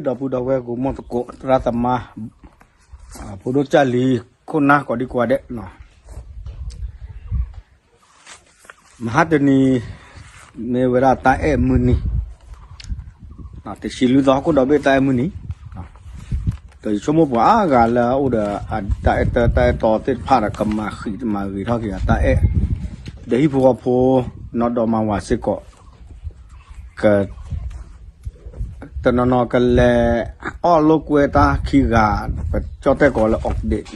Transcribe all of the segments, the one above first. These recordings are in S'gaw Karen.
ဒီပုၢ်ဒီဝဲၢ်ကိးမီၢ်သကိး သရၣ်သမါ ဖိဒိၣ်ကၢ်လံၤ ခိၣ်နၢ်ကိးဒံကိးဂၤဒဲး, မဟါတနံၤ မ့ၢ်ဝဲဒၣ်တၢ်အဲၣ်မုၢ်နံၤ, တဆံလွံၢ်သီ ဟီၣ်ခိၣ်ဒီဘ့ၣ်တၢ်အဲၣ်မုၢ်နံၤ, ဒီးယဆိကမိၣ်ပှၤအါဂၤလၢအအိၣ်ဒီး တၢ်အဲၣ်တၢ်အဲၣ်တီသ့ၣ်တဖၣ်ဒီး ကမၤဃံးမၤဂ့ၤထီၣ်က့ၤအတၢ်အဲၣ်, ဒီးဟံၣ်ဖိဃီဖိ နီၢ်ဒီမါဝၤစ့ၢ်ကီး တနီၤနီၤကလဲၤအီၣ်လိာ်ကွဲတၢ်ခံဂၤ, ပကၠီၣ်တဲၣ်ကိးလၢ update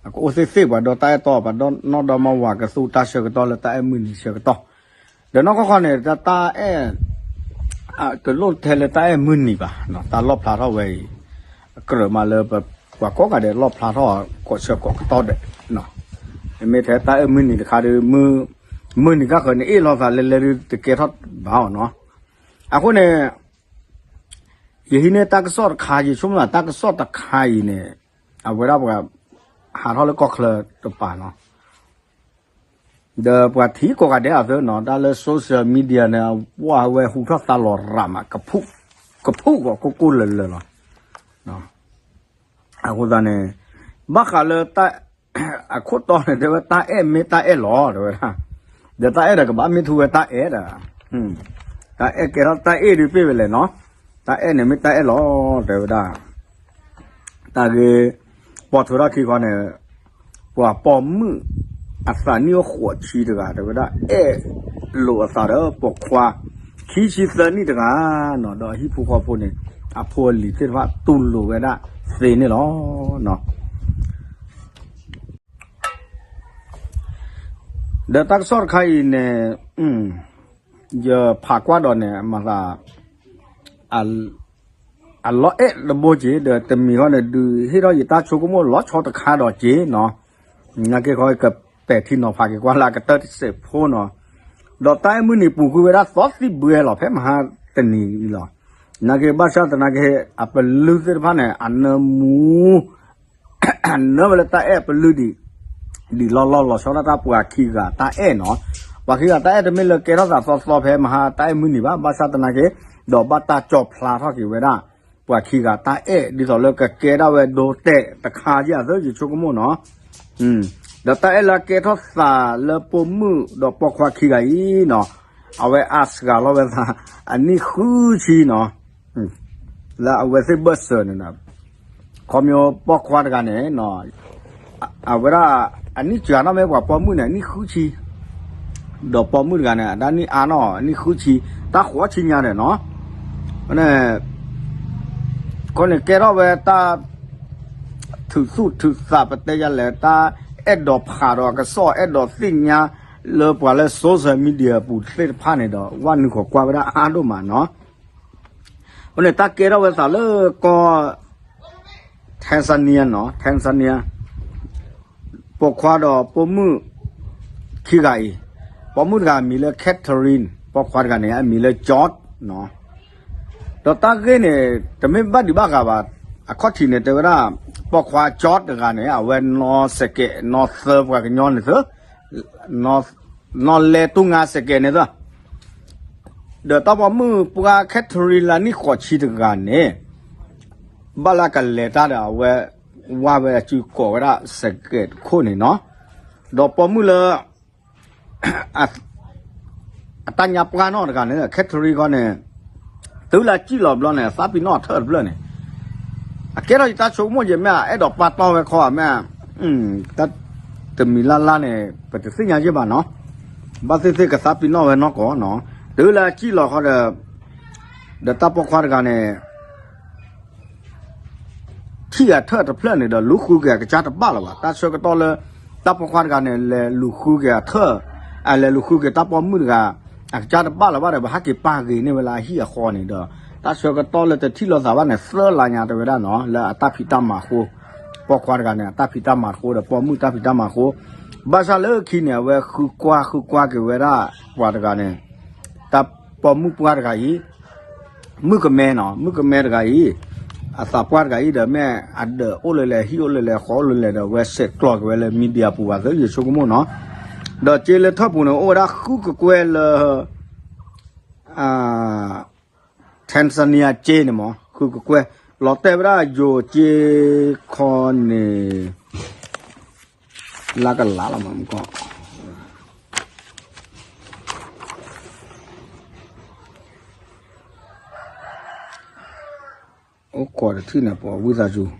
အကအိၣ်သ့ၣ်သ့ၣ် ပှၤဒီးတၢ်အဲၣ်တီ ပှၤဒီးနီၢ်ဒီမါဝၤကသူတၢ်ဆၢကတီၢ်လၢတၢ်အဲၣ်မုၢ်နံၤဆၢကတီၢ်, ဒီးနီၢ်ကီၢ်ခီန့ၣ် တၢ်အဲၣ် တလိၣ်ထဲလၢတၢ်အဲၣ်မုၢ်နံၤဘၣ်, တၢ်လီၣ်ဖျါထီၣ်ဝဲအံၤ ကြၢးမးလၢပှၤကိးဂၤဒဲးလီၣ်ဖျါထီၣ် ကိးဆၢကိးကတီၢ်ဒီး, မ့မ့ၢ်ထဲတၢ်အဲၣ်မုၢ်နံၤတခါဒီး မုၢ်နံၤကဃၢၤန့ၣ် အ့ၣ်လိာ်သးလဲၤလဲၤဒီးတကဲထီၣ်ဘၣ်အီၤနီၤ, အဃိန့ၣ် ယဟံးန့ၢ်တၢ်ကစီၣ်တခါ ယဆိကမိၣ်သးတၢ်ကစီၣ်တခါအံၤန့ၣ် အဝဲဒၣ်ပှၤ ဟးထီၣ်လၢကီၢ်ချၢတပၤနီၤ, ဒီးပှၤထံၣ်ကိးဂၤဒဲးအသၢနီၤ တၢ်လၢ social media န့ၣ် ဝဲဟူထီၣ်သါလီၤရၤမး ကဖူးကဖူးဂီၤကိၢ်ကိၢ်လၢၤလၢၤလီၤ. အဃိသတးန့ၣ် ဘၣ်ဃးလၢ အခိၣ်တီန့ၣ် တဲဝဲတၢ်အဲၣ်မ့ၢ်တၢ်အဲၣ်လီၤ တဲဝဲဒၣ်, ဒီးတၢ်အဲၣ်ဒီးကဘၣ်မ့ၢ်ထူဝဲတၢ်အဲၣ်ဒီး, တၢ်အဲၣ်ကဲထီၣ်တၢ်အ့ၣ်ဒုးပ့ၢ်ဝဲလဲၣ်နီၤ, တၢ်အဲၣ်န့ၣ်မ့ၢ်တၢ်အဲၣ်လီၤ တဲဝဲဒၣ် တၢ်ဂ့ၢ် ပိာ်ထွဲထီၣ်ခံခီန့ၣ် ပှၤပိာ်မုၣ်အသးနံၣ်အိၣ်ဃိးဆံတဂၤ တဲဝဲဒၣ် အဲၣ်လိာ်အသးဒီးပိာ်ခွါ ခံဆံသၢနံၣ်တဂၤနီၤ, ဒီးအဟံၣ်ဖိဃီဖိန့ၣ် အဖိအလံၤသ့ၣ်တဖၣ်တူၢ်လိာ်ဝဲဒၣ်သ့န့ၣ်လီၤ. ဒီးတၢ်ကစီၣ်တခါအံၤန့ၣ် ယဖးကွၢ်ဒီးန့ၣ် မၤသး အလီၤအဲၣ်တဘိက့ၤ ဒီးတမံၤဃီန့ၣ် ဒုးဟ့ၣ်ထီၣ်ယတၢ်ဆိကမိၣ်လီၤဆီတခါဒီးက့ၤနီၤ, နာ်က့ခီကပဲာ်ထံနီၤဖးက့ၤကွၢ်လၢအကတၢၢ်တစဲးဖိနီၤ, ဒီးတၢ်အဲၣ်မုၢ်နံၤပူၤကွံာ်ဝဲဒၣ်သီသံၣ်ဘှဲလီၤ ဖဲမဟါတနံၤအံၤလီၤ, နာ်က့ဘၣ်ဆၣ်သနာ်က့ အပလုၢ်သ့ၣ်တဖၣ်န့ၣ် အနၢမူ နၢဝဲလၢတၢ်အဲၣ်ပလုၢ်ဒံး ဒံးလီၢ်လီၢ်လီၤဆီဒၣ်တၢ်ပှၤခံဂၤတၢ်အဲၣ်နီၤ, ပှၤခံဂၤတၢ်အဲၣ်တမ့ၢ်လၢကဲထီၣ်သးသီသီဖဲမဟါတၢ်အဲၣ်မုၢ်နံၤဘၣ်, ဘၣ်ဆၣ်သနာ်က့ ဒီးဘၣ်တၢ်ကၠီၣ်ဖျါထီၣ်က့ၤဝဲဒၣ် ပှၤခံဂၤတၢ်အဲၣ် ဒ်သိးလၢကကဲဒၣ်ဝဲဒိတဲာ်တခါယၤသၢ ယဆိကမိၣ်နီၤ, ဒီးတၢ်အဲၣ်လၢအကဲထီၣ်သးလၢပိာ်မုၣ်ဒီးပိာ်ခွါခံဂၤအံၤနီၤ, အဝဲအါစှၤလီၤဝဲသး အနံၣ်ဃုဆံနီၤ, လၢအဝဲသ့ၣ်ဘၢၣ်စၢၤန့ၣ် ခီဖျိပိာ်ခွါတဂၤန့ၣ် အဝဲဒၣ် အနံၣ်စှၤနီၣ်မ့ၢ်ပှၤပိာ်မုၣ်န့ၣ် အနံၣ်ဃုဆံ, ဒီးပိာ်မုၣ်တဂၤန့ၣ် အတၢ်နံၣ်အါနီၣ် အနံၣ်ဃုဆံ, တၢ်ဃိးဆံညါဒီးနီၤ, န့ၣ် ခီန့ၣ်ကဲထီၣ်ဝဲတၢ် ထုးသူၣ်ထုးသး ပတဲယၤလဲၣ် တၢ်အဲၣ်ဒိးဖးဒီးအကစီၣ် အဲၣ်ဒိးသ့ၣ်ညါလၢပှၤလၢ social media အပူၤသ့ၣ်တဖၣ်န့ၣ်ဒီး ဝဲနုာ်ဃီၤကွၢ်ဝဲဒၣ်အါဒိၣ်မးနီၤ, အဃိန့ၣ် တၢ်ကဲထီၣ်ဝဲသးလၢကီၢ် Tanzania နီၤ Tanzania ပိာ်ခွါဒီးပိာ်မုၣ်ခံဂၤအံၤ, ပိာ်မုၣ်တဂၤအမံၤလၢ Catherine ပိာ်ခွါတဂၤန့ၣ် အမံၤလၢ George နီၤ, ဒီးတၢ်ဂ့ၢ်န့ၣ် တမ့ၢ်ဘၣ်ဒံးဘၣ်ဂၤဘၣ်, အခီၣ်ထံးန့ၣ် တဲဝဲဒၣ် ပိာ်ခွါ George တဂၤန့ၣ် အဝဲနီၢ်စဲးကဲး နီၢ်သၢပှၤကညီန့ၣ်သၢ နီၢ်လဲတူၢ်ငါစဲးကဲးန့ၣ်သၢ, ဒီးတၢ်ပိာ်မုၣ်ပှၢ် Catherine လၢနံၣ်ဃိးဆံတဂၤန့ၣ် ဘၣ်လၢကလဲၤတၢ်ဒီးအဝဲ ဝါဝဲအစုကိးဝဲဒၣ်စဲးကဲးတခိၣ်န့ၣ်နီၤ, ဒီးပိာ်မုၣ်လၢ အတၢ်ညါပှၢ်နီၣ်တဂၤန့ၣ် Catherine ခီန့ၣ် တုၤလၢစံၣ်လီၤဘျီန့ၣ် သးပ့ၤနီၣ်ထၢၣ်တဖျၢၣ်န့ၣ်, အကဲထီၣ်ယတၢ်ဆိကမိၣ်ယဲမ့ၢ် အဲၣ်ဒိးပာ်တီၢ်ဝဲခီဧါမ့ၢ်, တၢ်တမံၤလၢ်လၢ်န့ၣ် ပတသ့ၣ်ညါယဲၢ်ဘၣ်နီၤ, ဘၣ်သ့ၣ်သ့ၣ်ကသးပ့ၤနီၣ်ဝဲနီၢ်ကီၢ်နီၤ, တုၤလၢစံၣ်လီၤခီဒီး ဒီးတၢ်ပိာ်ခွါတဂၤန့ၣ် ထံၣ်အထၢၣ်တဖျၢၣ်န့ၣ်ဒီး လူၤဃုက့ၤအကစၢ်တဘၣ်လၢၤဘၣ်. တၢ်ဆၢကတီၢ်လၢ တၢ်ပိာ်ခွါတဂၤန့ၣ် လဲၤလူၤဃုက့ၤအထၢၣ်, အလဲၤလူၤဃုက့ၤတၢ်ပိာ်မုၣ်တဂၤ အကစၢ်တဘၣ်လၢၤဘၣ်ဒီး ပဟဲက့ၤပာ်ဂ့ၤန့ၢ်ဝဲလၢအဟံၣ်အဃီန့ၣ်ဒီး တၢ်ဆၢကတီၢ်လၢတထံၣ်လိာ်သးဘၣ်န့ၣ် သၢလါညါတဲဝဲဒၣ်နီၤ လၢအတၢ်ဖံးတၢ်မၤအဃိ, ပိာ်ခွါတဂၤန့ၣ် အတၢ်ဖံးတၢ်မၤအဃိဒီး ပိာ်မုၣ်တၢ်ဖံးတၢ်မၤအဃိ, ဘၣ်ဆၣ်လၢခံန့ၣ် အဝဲဃုကွၢ်ဃုကွၢ်က့ၤဝဲဒၣ် ပှၤတဂၤန့ၣ် တၢ်ပိာ်မုၣ်ပှၢ်တဂၤအံၤ မုၣ်ကမဲနီၤ, မုၣ်ကမဲတဂၤအံၤ အသးပှၢ်တဂၤအံၤဒီး မ့ၢ်အဒၢးအိၣ်လၢလဲၣ် ဟံၣ်အိၣ်လၢလဲၣ် ဃီအိၣ်လၢလဲၣ်ဒီး အဝဲဆဲးကျိးက့ၤဝဲလၢ media ပူၤဘၣ်သ့ ယဆိကမိၣ်နီၤ. ဒီးက့လၢထၢၣ်ပူၤန့ၣ် အိၣ်ဝဲဒၣ်ဃုကကွဲၢ်လၢ Tanzania က့န့ၣ်မး ခုကကွဲၢ်, လီၤတဲာ်ဝဲဒၣ်ယိၤက့ခီန့ၣ် လၢကလးလီၤမးမကီၢ် အိၣ်ကွၢ်တထံၣ်န့ၣ် ပှၤဝံသးစူၤ,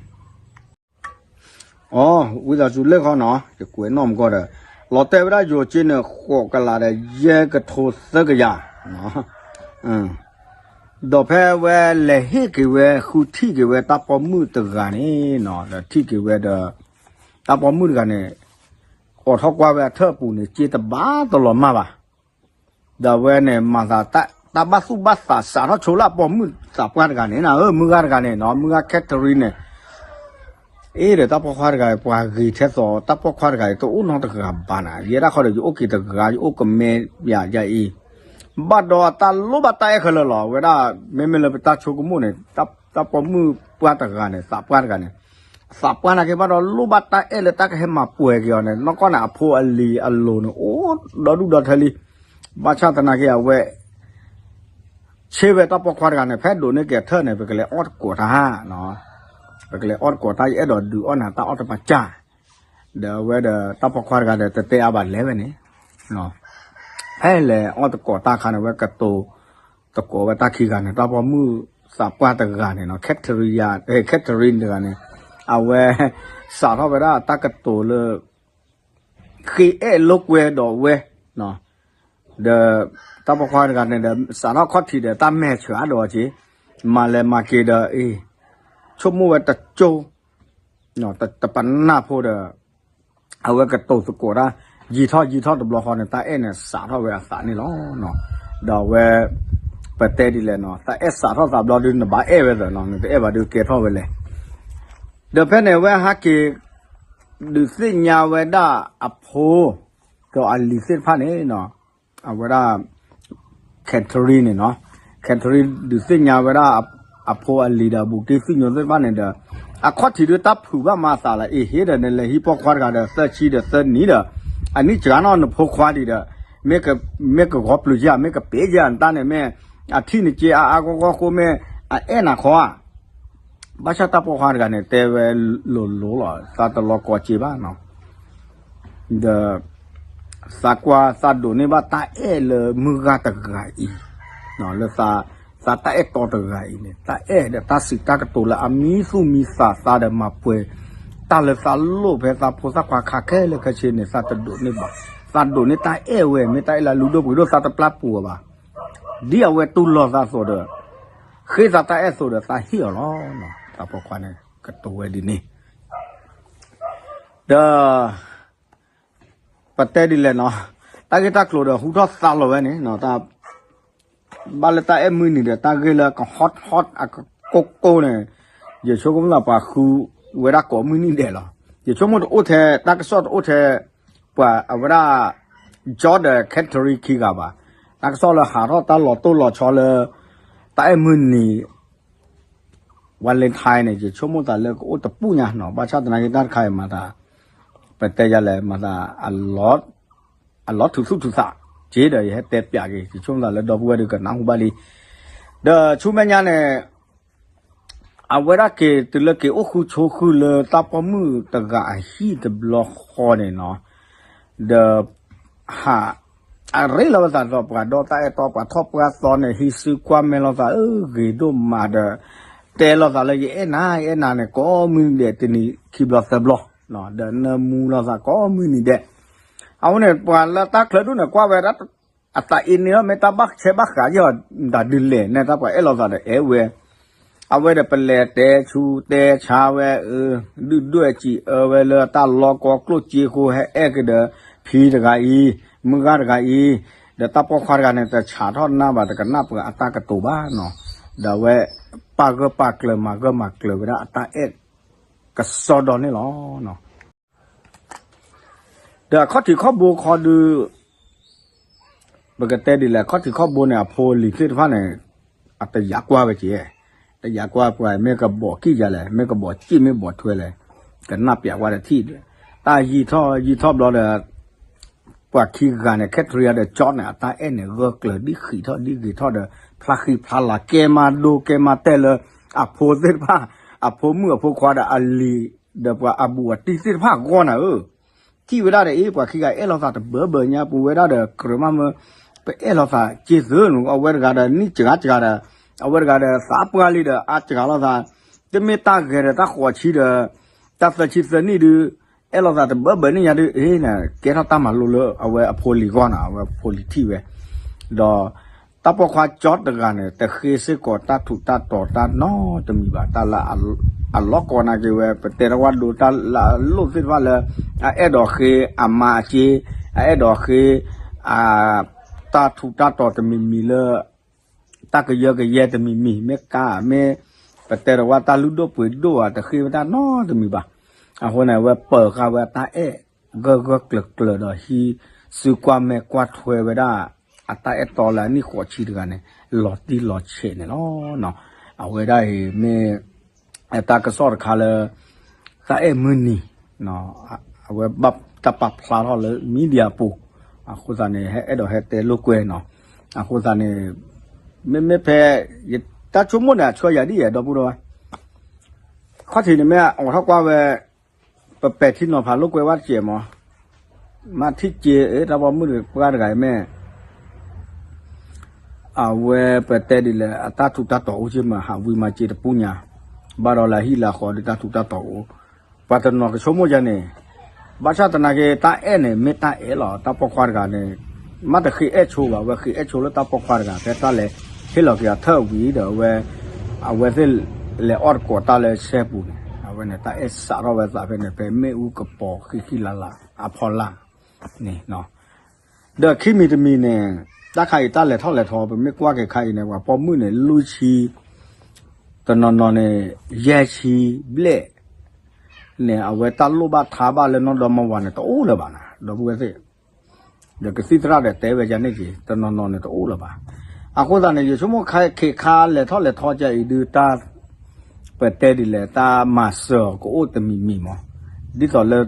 အီ, ဝံသးစူၤလၢခီနီၤ ယကွဲးနီၣ်မကီၢ်ဒီး လီၤတဲာ်ဝဲဒၣ်ယိၤက့န့ၣ် ဃိးကလးဒီး ယဲၢ်ကထိသၢကယၤ ဒီးဖဲဝဲလဲၤဟ့ၣ်က့ၤဝဲ ဃုထံၣ်က့ၤဝဲတၢ်ပိာ်မုၣ်တဂၤန့ၣ်နီၤ ဒီးထံၣ်က့ၤဝဲဒီး တၢ်ပိာ်မုၣ်တဂၤန့ၣ် အိးထီၣ်ကွၢ်ဝဲအထၢၣ်အပူၤန့ၣ် က့တဘၣ်တလီၤမၢ်ဘၣ်. ဒီးအဝဲန့ၣ် မၤသး တၢ်ဘၣ်သူၣ်ဘၣ်သးစးထီၣ်ဆိလၢအပိာ်မုၣ်သးပှၢ်တဂၤန့ၣ်နၤဧၢ, မုၢ်ဂၤတဂၤန့ၣ်နီၤ, မုၢ်ဂၤ Catherine န့ၣ် အ့ဒီးတၢ်ပိာ်ခွါတဂၤ ပှၤဂ့ၤထဲသိး တၢ်ပိာ်ခွါတဂၤအံၤ တအိၣ်နီတဂၤဘၣ်နၤ, ယဲဒၣ်ဃီဒီး ယအိၣ်က့ၤတဂၤ ယအိၣ်ကမဲယၤယၤအံၤ, ဘၣ်ဒီးတၢ်လိၣ်ဘၣ်တၢ်အဲၣ်ခဲလၢာ်လီၤ, အဝဲဒၣ် မ့မ့ၢ်လၢပတၢ်ဆိကမိၣ်န့ၣ် တၢ်ပိာ်မုၣ်ပှၢ်တဂၤန့ၣ် သးပှၢ်တဂၤန့ၣ် သးပှၢ်နာ်က့ဘၣ်ဒီးလိၣ်ဘၣ်တၢ်အဲၣ်လၢတၢ်ကဟဲမၤပှဲၤက့ၤအီၤန့ၣ် နီၢ်ကီၢ်န့ၣ် အဖိအလံၤအလိၤန့ၣ် အိၣ်ဒီဒူၣ်ဒီထၢလံ, ဘၣ်ဆၣ်သနာ်က့အဝဲ ဆ့ဝဲတၢ်ပိာ်ခွါတဂၤန့ၣ် ဖဲဒိးန့ၢ်က့ၤအထၢၣ်န့ၣ် ပကလဲၤအီၣ်တကိးတၢ်, ပကလဲၤအီၣ်တကိးတၢ် ယအဲၣ်ဒိးဒုးအီၣ်နၤတၢ်အီၣ်တမၤစၢ်, ဒီးအဝဲဒီးတၢ်ပိာ်ခွါတဂၤဒီး တတဲအါဘၣ်လဲၤဝဲန့ၣ်, ဖဲလဲၤအီၣ်တကိးတၢ်အခါန့ၣ် ဝဲကတိၤသကိးဝဲတၢ်ခံဂၤန့ၣ် တၢ်ပိာ်မုၣ်သးပှၢ်တဂၤန့ၣ်နီၤ Catherine, Catherine တဂၤန့ၣ် အဝဲ စးထီၣ်ဝဲဒၣ်တၢ်ကတိၤလၢ ဃ့အဲၣ်လိာ်ကွဲဒီးဝဲ ဒီးတၢ်ပိာ်ခွါတဂၤန့ၣ်ဒီး စးထီၣ်ခီၣ်ထံးဒီး တၢ်မဲာ်ဆှးဒီးအီၤက့, မၤလဲၤမၤက့ၤဒီး အ့, ဆိကမိၣ်ဝဲတကၠိ, တပနၢ်ဖိဒီး အဝဲကတိၤသကိးတၢ် ယံာ်ထီၣ်ယံာ်ထီၣ်တဘျီဃီန့ၣ် တၢ်အဲၣ်န့ၣ်စးထီၣ်ဝဲအသးန့ၣ်လီၤ. ဒီးအဝဲ ပတဲဒ်လဲၣ်နီၤ တၢ်အဲၣ်စးထီၣ်သးဘျီဒုး နဘၣ်အဲၣ်ဝဲသၢနီၤ နတအဲၣ်ဘၣ်ဒုးကဲထီၣ်ဝဲလဲၣ်. ဒီးဖဲန့ၣ် အဝဲဟးက့ၤ ဒုးသ့ၣ်ညါဝဲဒၣ်အဖိ ဒီးအလံၤသ့ၣ်တဖၣ်န့ၣ်နီၤ အဝဲဒၣ် Catherine န့ၣ်နီၤ Catherine ဒုးသ့ၣ်ညါဝဲဒၣ် အဖိအလံၤဒီး အဘူးက့သံၣ်ညိသ့ၣ်တဖၣ်န့ၣ်ဒီး အခီၣ်ထံးဒုးတၢ်ဖုးဘၣ်မၤအသးလၢ အ့ ဟ့ၣ်ဒီးနလဲၤဟံးပိာ်ခွါတဂၤဒီး သၢဆံဒီးသၢနံၣ်ဒီး အနံၣ်စှၤနီၣ်နဖိခွါဒံးဒီး မ့ၢ်ကဂီၤပျုၤက့ဧါ မ့ၢ်ကပ့ၤက့ဧါ နတၢ်န့ၣ်မ့ၢ် အထံၣ်နက့အါအါဂီၢ်ဂီၢ်ဃိမ့ၢ် အအဲၣ်နၤခီဧါ. ဘၣ်ဆၣ်တၢ်ပိာ်ခွါတဂၤန့ၣ် တဲဝဲလိၤလိၤလီၤ သးတလီၤကီက့ဘၣ်နီၤ ဒီး သးကွၢ်သးဒိးန့ၢ်ဘၣ်တၢ်အဲၣ်လၢမုၢ်ဂၤတဂၤအံၤ, လၢ သးတၢ်အဲၣ်တီတဂၤအံၤန့ၣ် တၢ်အဲၣ်ဒီးတၢ်စံးတၢ်ကတိၤလၢအမံသူၣ်မံသးသးဒီးမၤပှဲၤ တၢ်လၢသးလိၣ်ဖဲသးဖိသၣ်ခွါခါခဲလၢာ်ခဲဆ့န့ၣ် သးတဒိးန့ၢ်ဘၣ်, သးဒိးန့ၢ်တၢ်အဲၣ်ဝဲ မ့ၢ်တၢ်အဲၣ်လၢအလုၢ်ဒိၣ်ပှ့ၤဒိၣ် သးတပျၢ်ပူၤအီၤဘၣ်. ဒ်အဝဲတူၢ်လိာ်သးအသိးဒီး ဃ့သးတၢ်အဲၣ်အသိးဒီး သးဟ့ၣ်အီၤလီၤ. တၢ်ပိာ်ခွါန့ၣ် ကတိၤဝဲဒ်န့ၣ် ဒီး ပတဲဒ်လဲၣ်နီၤ, တၢ်ဂ့ၢ်တၢ်ကျိၤဒီးဟူထီၣ်သါလီၤဝဲန့ၣ်, ဘၣ်လၢတၢ်အဲၣ်မုၢ်နံၤဒီး တၢ်ဂ့ၢ်လၢကဟီၣ်ဟီၣ်အကကိၢ်ကိၢ်န့ၣ်, ယဆိကမိၣ်သးပှၤဃုဝဲဒၣ်ကိးမုၢ်နံၤဒဲးလီၤ. ယဆိကမိၣ်တအိၣ်ထဲ တၢ်ကစီၣ်တအိၣ်ထဲ ပှၤအဝဲဒၣ် George ဒီး Catherine ခံဂၤဘၣ်. တၢ်ကစီၣ်လၢဟးထီၣ်တၢ်လီၤတိၢ်လီၤဆီလၢ တၢ်အဲၣ်မုၢ်နံၤ Valentine န့ၣ် ယဆိကမိၣ်သးလၢကအိၣ်တပူၤညါနီၤ, ဘၣ်ဆၣ်သနာ်က့တၢ်တခါအံၤမၤသး ပတဲယၤလဲၣ် မၤသး အလီၤထုးသူၣ်ထုးသး က့ဒီးယဟဲတဲပၠးက့ၤ ယဆိကမိၣ်သးလၢဒီပုၢ်ဝဲၢ်ဒုးကနၢ်ဟူဘၣ်လံ. ဒီးဆူမဲာ်ညါန့ၣ် အဝဲဒၣ်က့ၤတုၤလၢက့ၤအိၣ်ဃုဆိဃုလၢတၢ်ပိာ်မုၣ်တဂၤအဟံၣ်တဘျီဃီန့ၣ်နီၤ, ဒီး ဟး အရ့လိာ်ဝဲသးဒီးပှၤဒီးတၢ်အဲၣ်တီ ပှၤထီၣ်ပှၤသီန့ၣ် ဟံးစုကွၢ်မဲာ်လိာ်သး အၢ ဂ့ၤဒိၣ်မးဒီး တဲလိာ်သးလၢယအဲၣ်နၤ ယအဲၣ်နၤန့ၣ် ကိးမုၢ်နံၤဒဲး တနံၤခံဘျီသၢဘျီ, ဒီးနၢမူလိာ်သးကိးမုၢ်နံၤဒဲး. အဃိန့ၣ် ပှၤလၢတၢ်ချၢဒူၣ်န့ၣ် ကွၢ်ဝဲဒၣ် အသးအ့န့ၣ်လီၤ မ့ၢ်တၢ်ဘၣ်ဆဲးဘၣ်ဃးယီၤ တၢ်ဒုးလဲၣ်န့ၣ် တၢ်ပှၤအဲၣ်လိာ်သးဒီးအဲၣ်ဝဲ အဝဲဒီးပလဲၤတဲဆူတဲဆါဝဲ အၢ ဒုၣ်ဒွဲၣ်စံးအၢဝဲလၢတၢ်လီၢ်ကီၢ်ကျိၣ်စ့အဃိ ဟဲအဲၣ်က့ၤဒီးဖံတဂၤအံၤ မုၢ်ဂၤတဂၤအံၤ, ဒီးတၢ်ပိာ်ခွါတဂၤန့ၣ် တဆးထီၣ်နၢ်ဘၣ် တကနၣ်ပှၤအတၢ်ကတိၤဘၣ်နီၤ, ဒီးအဝဲ ပာ်ဂၢၢ်ပာ်ကျၢၤမၤဂၢၢ်မၤကျၢၤဝဲဒၣ်အတၢ်အဲၣ်ကစီဒီန့ၣ်လီၤ. ဒီးအခီၣ်ထံးခီၣ်ဘိခီဒုး ပကတဲဒ်လဲၣ် အခီၣ်ထံးခီၣ်ဘိန့ၣ် အဖိအလံၤသ့ၣ်တဖၣ်န့ၣ် အတယာ်ကွၢ်ဝဲက့ၤ, တယာ်ကွၢ်ပှၤ မ့ၢ်ကဘီးကံၣ်ယၤလဲၣ် မ့ၢ်ကဘီးစံၣ်မ့ၢ်ဘီးထွဲလဲၣ်, ကနၣ်ပျးကွၢ်တထံၣ်, တၢ်ယံာ်ထီၣ်ယံာ်ထီၣ်ဘျီဒီး ပှၤခံဂၤန့ၣ် Catherine ဒီး George န့ၣ် အတၢ်အဲၣ်န့ၣ် ဂၢၢ်ကျၢၤဒ်ဃံးထီၣ်ဒ်ဂ့ၤထီၣ်ဒီး ဖျါဃံဖျါလၤ ကဲမၤဒိကဲမၤတဲာ်လၢ အဖိသ့ၣ်တဖၣ်, အဖိမုၣ်အဖိခွါဒီးအလံၤ, ဒီးပှၤအဘူးအတံၢ်သ့ၣ်တဖၣ်အဂီၢ်နၤဧၢ, ထံၣ်ဝဲဒၣ်ဒီး အ့ ပှၤခံဂၤအဲၣ်လိာ်သးတဘၢဘၢညါ ပဝဲဒၣ်ဒီးကြၢးမးမၢ, ပအဲၣ်လိာ်သးက့သု, အဝဲတဂၤဒီးနံၣ်စှၤစှၤဒီး, အဝဲတဂၤဒီးသးပှၢ်လံဒီး အါစှၤလိာ်သး, တမ့ၢ်တၢ်ဂဲၤဒီးတၢ်ဃိးဆံဒီး, တၢ်သၢဆံသၢနံၣ်ဒုး, အဲၣ်လိာ်သးတဘၢဘၢန့ၣ်ညါဒုး အ့ ကဲထီၣ်တၢ်မၤလိလၢအဝဲအဖိလံၤဂီၢ်နၤ, အဝဲအဖိလံၤထံၣ်ဝဲ, ဒီး တၢ်ပိာ်ခွါကၠီတဂၤန့ၣ် တဃ့စ့ၢ်ကီးတၢ်ထူးတၢ်တီၤတၢ်နီတမံၤဘၣ်, တၢ်လၢအလီၤကိးနၤက့ၤဝဲ ပတဲတဝၣ်ဒိတၢ်လၢအလိၣ်သ့ၣ်တဖၣ်လၢ အအဲၣ်ဒိးဃ့အမါအစ့, အအဲၣ်ဒိးဃ့ တၢ်ထူးတၢ်တီၤတမံၤမံၤလၢ တၢ်ကယၢကယဲတမံၤမံၤ မ့ၢ်ကါ မ့ၢ်ပတဲတဝၣ်တၢ်လုၢ်ဒိၣ်ပှ့ၤဒိၣ်ဧါ တဃ့ဝဲဒၣ်နီတမံၤဘၣ်. အဃိန့ၣ် အဝဲပၢၤဃာ်ဝဲတၢ်အဲၣ်ဂၢၢ်ဂၢၢ်ကျၢၤကျၢၤဒီးဟံးစုကွၢ်မဲာ်ကွၢ်ထွဲဝဲဒၣ် အတၢ်အဲၣ်တီလၢအနံၣ်ဃိးဆံတဂၤန့ၣ် လီၤတံၢ်လီၤဆဲးန့ၣ်လီၤ. အဝဲဒၣ်အံၤမ့ၢ် တၢ်ကစီၣ်တခါလၢ တၢ်အဲၣ်မုၢ်နံၤ အဝဲဘၣ်တၢ်ပာ်ဖျါထီၣ်လၢ media ပူၤ, အဃိသတးန့ၣ် ဟဲအဲၣ်ဒိးဟဲတဲလိာ်ကွဲနီၤ, အဃိသတးန့ၣ် မ့မ့ၢ်ဖဲ ယတၢ်ဆိကမိၣ်န့ၣ် အဆှၢယၤဒ်ယဲၢ်ဒီပုၢ်ဒီဝဲၢ်, ခီၣ်ထံးန့ၣ်မ့ၢ်အိးထီၣ်ကွၢ်ဝဲ ပပဲာ်ထံနီၤဖးလိာ်ကွဲဝဲတစဲးမး, မ့ၢ်ထံၣ်က့ တၢ်ပိာ်မုၣ်တပှၢ်တဂၤအံၤမ့ၢ် အဝဲပတဲဒ်လဲၣ် အတၢ်ထူးတၢ်တီၤအိၣ်က့မး ဟးဝံမၤစ့တပူၤညါ, ဘၣ်ဒီးလၢဟံၣ်လၢဃီဒီးတၢ်ထူးတၢ်တီၤအိၣ်, ပှၤတနီၤကဆိကမိၣ်ယၤန့ၣ်, ဘၣ်ဆၣ်သနာ်က့ တၢ်အဲၣ်န့ၣ် မ့ၢ်တၢ်အဲၣ်လီၤ တၢ်ပိာ်ခွါတဂၤန့ၣ်, မ့ၢ်တဃ့အဲၣ်ဆိဘၣ် အဝဲဃ့အဲၣ်ဆိလၢတၢ်ပိာ်ခွါတဂၤ ဖဲတၢ်လဲၤဟ့ၣ်လီၤက့ၤအထၢၣ်ဝံၤဒီးအဝဲ, အဝဲသ့ၣ်လဲၤအီၣ်တကိးတၢ်လၢဆဲပူၤန့ၣ် အဝဲန့ၣ် တၢ်အဲၣ်စးထီၣ်ဝဲသးဖဲန့ၣ် ဖဲမ့ၣ်အူကပီၤဃံဃံလၤလၤအဖီလာ်န့ၣ် ဒီးခံမံၤတမံၤန့ၣ်, တၢ်ခါအံၤတၢ်လဲၤထီၣ်လဲၤထီ ပမ့ၢ်ကွၢ်က့ၤခါအံၤန့ၣ် ပှၤပိာ်မုၣ်န့ၣ် လွံၢ်ဆံ, တနီၤနီၤန့ၣ် ယဲၢ်ဆံဘျဲၣ်န့ၣ် အဝဲတၢ်လိၣ်ဘၣ်ထါဘၣ်လၢနီၢ်ဒီမါဝၤန့ၣ် တအိၣ်လၢၤဘၣ်နၤ ဒီပုၢ်ဝဲၢ်သ့ၣ်, ဒီးကသံၣ်သရၣ်ဒီးတဲဝဲယၤန့ၣ်က့ၤ တနီၤနီၤန့ၣ်တအိၣ်လၢၤဘၣ်. အဃိသတးန့ၣ် ယဆိကမိၣ်ခါခ့ခါလဲၤထီၣ်လဲၤထီကၢအံၤဒုးတၢ် ပတဲဒ်လဲၣ် တၢ်မၤစၢၤကအိၣ်တမံၤမံၤမး, ဒ်သိးလၢ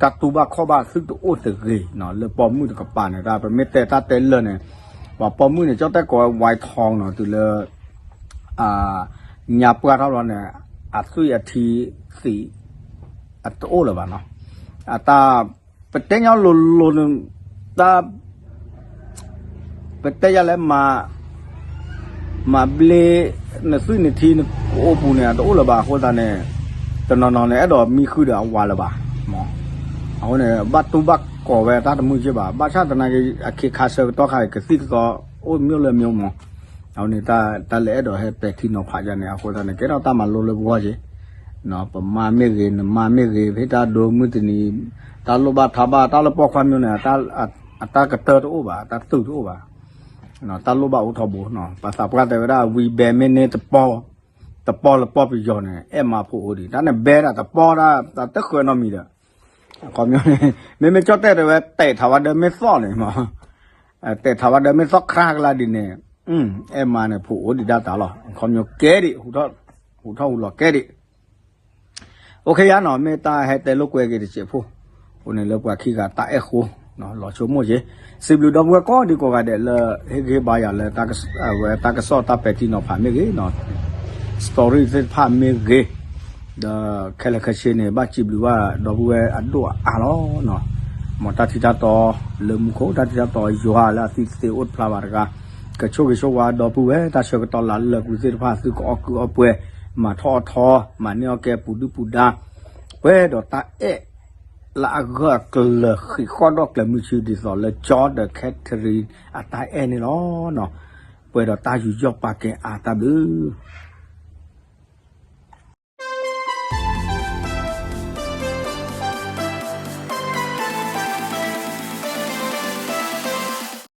တၢ်တူၢ်ဘၣ်ခီၣ်ဘၣ်သုတအိၣ်တဂ့ၤနီၤ လၢပိာ်မုၣ်တကပၤန့ၣ် တၢ်ပမ့ၢ်တဲတၢ်တဲလၢာ်န့ၣ်, ပှၤပိာ်မုၣ်န့ၣ် ကၠီၣ်တဲၣ်ကိးဝဲ white tong နီၤ တုၤလၢ ညါပှၢ်ထီၣ်ဘျီန့ၣ် အသွံၣ်အထံသံး အတအိၣ်လၢၤဘၣ်နီၤ, အတၢ် ပတဲညီလိၤလိၤန့ၣ် တၢ် ပတဲယၤလဲၣ် မၤဘျ့ နသွံၣ်နထံနကအိၣ်ပူၤန့ၣ် အတအိၣ်လၢၤဘၣ်အဃိသတးန့ၣ်, တနီၤနီၤန့ၣ် အဲၣ်ဒိးမံဃုာ်ဒီးအဝၤလၢၤဘၣ်. အဃိန့ၣ် ဘၣ်တူၢ်ဘၣ်ကီၤဝဲတၢ်တမုာ်က့ဘၣ်. ဘၣ်ဆၣ်သနာ်က့ အခ့ခါဆၢကတီၢ်ခါအံၤ ကသံၣ်ကသီအိၣ်မ့ၢ်လၢမ့ၢ်မး. အဃိန့ၣ် တၢ်လဲၤအဲၣ်ဒိးဟဲပဲာ်ထံနီၤဖးယၤန့ၣ် အဃိသတးန့ၣ် ကဲထီၣ်တၢ်မၤလိလၢပဂီၢ်က့ ပမါမ့ၢ်ဂ့ၤ နမါမ့ၢ်ဂ့ၤ ဖဲတၢ်ဒိမုၢ်တနံၤ တၢ်လိၣ်ဘၣ်ထါဘၣ် တၢ်လၢပိာ်ခွါမ့ၢ်န့ၣ် အတၢ်ကတၢၢ်တအိၣ်ဘၣ် အတၢ်သုးတအိၣ်ဘၣ်. တၢ်လိၣ်ဘၣ်အိၣ်ထီဘိ ပှၤသးပှၢ်တဲဝဲဒၣ် ဝံၤဘဲမ့ၢ်န့ၢ်တပီၢ် တပီၢ်လၢပီၢ်ပယီၤန့ၣ် အဲၣ်မါဖိအိၣ်ဒံး တၢ်န့ၣ်ဘဲဒၣ်တပီၢ်တၢ်တဃၢနီတမံၤဒီး ခီ မ့မ့ၢ်ကၠီၣ်တဲၣ်တဲဝဲ တဲာ်ထးဝဲဒၢမ့ၢ်သီၣ်န့ၣ်မး တဲာ်ထးဝဲဒၢမ့ၢ်သီၣ်ခရၣ်ကလါဒ်န့ၣ် အဲၣ်မါန့ၣ် ဖိအိၣ်ဒံးဒၣ်တၢ်လီၤ. ခီ မ့ၢ်ကဲဒံး ဟူးထီၣ်ဟူးလီၤကဲဒံး အိၣ်ခ့ယါနီၤ မ့ၢ်တၢ်ဟဲတဲလိာ်ကွဲက့ၤတစဲးဖိ အဃိန့ၣ်လၢပှၤခံဂၤတၢ်အဲၣ်ဃိ လီၤဆိကမိၣ်က့ၤ စံးဘျုးဒီပုၢ်ဝဲၢ်ကိးဒံကိးဂၤဒဲးလၢ ဟ့ၣ်ဂံၢ်ဟ့ၣ်ဘါယၤလၢ ဝဲတၢ်ကစီၣ်တၢ်ပဲာ်ထံနီၤဖးမ့ၢ်ဂ့ၤ story သ့ၣ်တဖၣ်မ့ၢ်ဂ့ၤ ဒီးခဲလၢာ်ခဲဆ့န့ၣ် ဘၣ်စံးဘျုးဘၣ်ဒီပုၢ်ဝဲၢ်အဒိၣ်အအါလီၤ. မ်တၢ်ထံတၢ်တီလၢမူခိၣ် တၢ်ထံတၢ်တီယွၤလၢအသံသ့အိၣ်တဖျါဘၣ်တဂၤ ကဆိၣ်ဂ့ၤဆိၣ်ဝါဒီပုၢ်ဝဲၢ် တၢ်ဆၢကတီၢ်လၢအလၢာ်ကွံာ်သ့ၣ်တဖၣ် သုကအီၣ်ကုၢ်အီၣ်ပှဲၤ မၤထီၣ်အီၣ်ထီ မၤန့ၢ်အီၣ်ကဲပူၤဒုၣ်ပူၤဒါ ပှဲၤဒီးတၢ်အဲၣ် လၢအဂၢၢ်အကျၢၤဃံးဃီၣ်ဒီးကျၢၤမုၢ်ဆူ ဒ်သိးလၢ ကၠီဒီး Catherine အတၢ်အဲၣ်န့ၣ်လီၤ. ပှဲၤဒီးတၢ်ယူးယီၣ်ပာ်ကဲအါတၢ်ဘျုး